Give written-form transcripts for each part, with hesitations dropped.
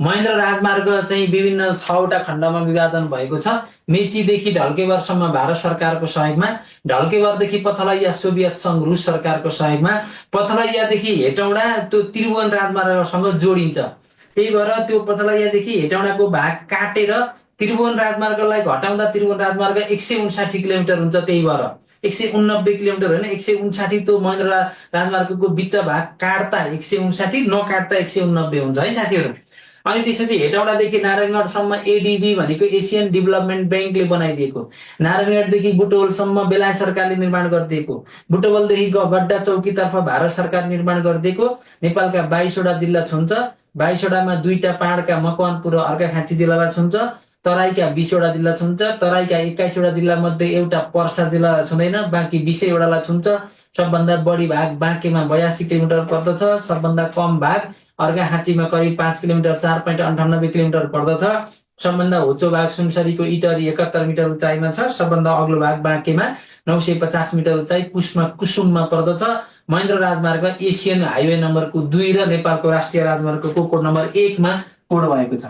महेन्द्र राजमार्ग चाहिँ विभिन्न 6वटा खण्डमा विभाजन भएको छ। मेचीदेखि ढल्केवरसम्म भारत सरकारको सहयोगमा, ढल्केवरदेखि पथलैया सोभियत सङ्घ रुस सरकारको सहयोगमा, पथलैयादेखि हेटौँडा त्यो त्रिभुवन राजमार्गसँग जोडिन्छ। त्यही भएर त्यो पथलैयादेखि हेटौँडाको भाग काटेर त्रिभुवन राजमार्गलाई घटाउँदा त्रिभुवन राजमार्ग 159 किलोमिटर हुन्छ। त्यही भएर 189 किलोमिटर होइन, 159 त्यो महेन्द्र राजमार्गको बिच भाग काट्दा 159, नकाट्दा 189 हुन्छ है साथीहरू। अनि त्यसपछि हेटौडादेखि नारायणगढसम्म एडीबी भनेको एसियन डेभलपमेन्ट ब्याङ्कले बनाइदिएको, नारायणगढदेखि बुटवलसम्म बेलायत सरकारले निर्माण गरिदिएको, बुटवलदेखि गड्डा चौकीतर्फ भारत सरकार निर्माण गरिदिएको नेपालका 22वटा जिल्ला छुन्छ। 22वटामा 2टा पहाडका मकवानपुर र अर्घाखाँची जिल्लालाई छुन्छ। तराईका 20वटा जिल्ला छुन्छ। तराईका 21वटा जिल्ला मध्ये एउटा पर्सा जिल्लालाई छुँदैन, बाँकी 20वटालाई छुन्छ। सबभन्दा बढी भाग बाँकेमा 82 किलोमिटर पर्दछ। सबभन्दा कम भाग अर्घाखाँचीमा करिब 5 किलोमिटर 4.98 किलोमिटर पर्दछ। सबभन्दा होचो भाग सुनसरीको इटरी 71 मिटर उचाइमा छ। सबभन्दा अग्लो भाग बाँकेमा 950 मिटर उचाइ पुसमा कुसुममा पर्दछ। महेन्द्र राजमार्ग एसियन हाइवे नम्बरको 2 र नेपालको राष्ट्रिय राजमार्गको कोड नम्बर 1 मा कोड भएको छ।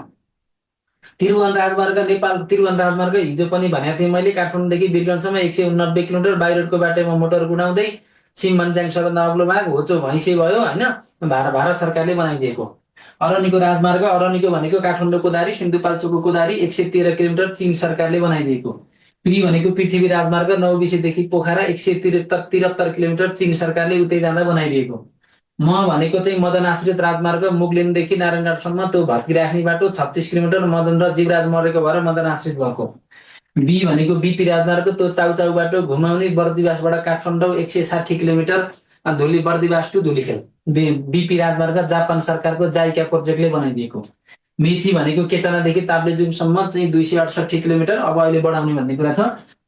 त्रिभुवन राजमार्ग नेपाल त्रिभुवन राजमार्ग हिजो पनि भनेको थिएँ मैले, काठमाडौँदेखि वीरगञ्जसम्म 189 किलोमिटर, बाहिरको बाटोमा मोटर गुडाउँदै सिममन्जाङ सबभन्दा अग्लो भाग होचो भैँसे भयो होइन, भारत सरकारले बनाइदिएको। अरनिको राजमार्ग, अरनिको भनेको काठमाडौँ कोदारी सिन्धुपाल्चोकको कोदारी 113 किलोमिटर चीन सरकारले बनाइदिएको। पृ भनेको पृथ्वी राजमार्ग नौबिसेदेखि पोखरा 173 किलोमिटर चीन सरकारले उतै जाँदा बनाइदिएको। म भनेको चाहिँ मदन आश्रित राजमार्ग मुगलिनदेखि नारायणगढसम्म त्यो भत्की राख्ने बाटो 36 किलोमिटर, मदन र जीवराज मरेको भएर मदन आश्रित भएको। बी भनेको बीपी राजमार्ग, त्यो चाउचाउ बाटो घुमाउने बर्दिवासबाट काठमाडौँ 160 किलोमिटर, धुली बर्दिवास टु धुलीखेल। बीपी राजमार्ग जापान सरकारको जाइका प्रोजेक्टले बनाइदिएको। मेची भनेको केचनादेखि ताप्लेजुङसम्म चाहिँ 268 किलोमिटर, अब अहिले बढाउने भन्ने कुरा छ।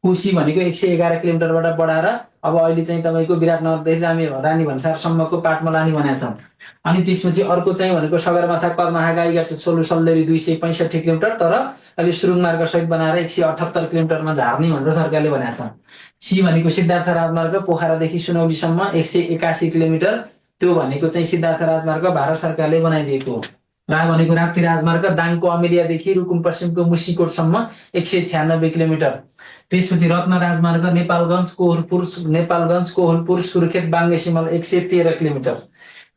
कोशी भनेको 111 किलोमिटरबाट बढाएर अब अहिले चाहिँ तपाईँको विराटनगरदेखि रानी भन्सारसम्मको पाटमा लाने भनेको छ। अनि त्यसपछि अर्को चाहिँ भनेको सगरमाथा कदमाहा गाईघाट सोलु सल्लेरी 265 किलोमिटर, तर अहिले सुरुङ मार्ग सहित बनाएर 178 किलोमिटरमा झार्ने भनेर सरकारले भनेको छ। सी भनेको सिद्धार्थ राजमार्ग पोखरादेखि सुनौलीसम्म 181 किलोमिटर, त्यो भनेको चाहिँ सिद्धार्थ राजमार्ग भारत सरकारले बनाइदिएको। रा भनेको राप्ती राजमार्ग दाङको अमेलियादेखि रुकुम पश्चिमको मुसिकोटसम्म 196 किलोमिटर। त्यसपछि रत्न राजमार्ग नेपालगञ्ज कोहलपुर सुर्खेत बाङ्गेसिमल 113 किलोमिटर।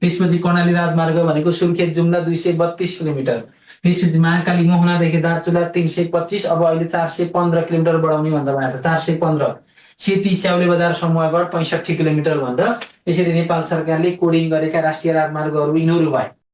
त्यसपछि कर्णाली राजमार्ग भनेको सुर्खेत जुम्ला 232 किलोमिटर। त्यसपछि महाकाली मोहनादेखि दार्चुला 325, अब अहिले 415 किलोमिटर बढाउने भन्दा भएको छ, 415। सेती स्याउले बजार समूहगढ 65 किलोमिटर भन्दा यसरी नेपाल सरकारले कोडिङ गरेका राष्ट्रिय राजमार्गहरू यिनीहरू भए।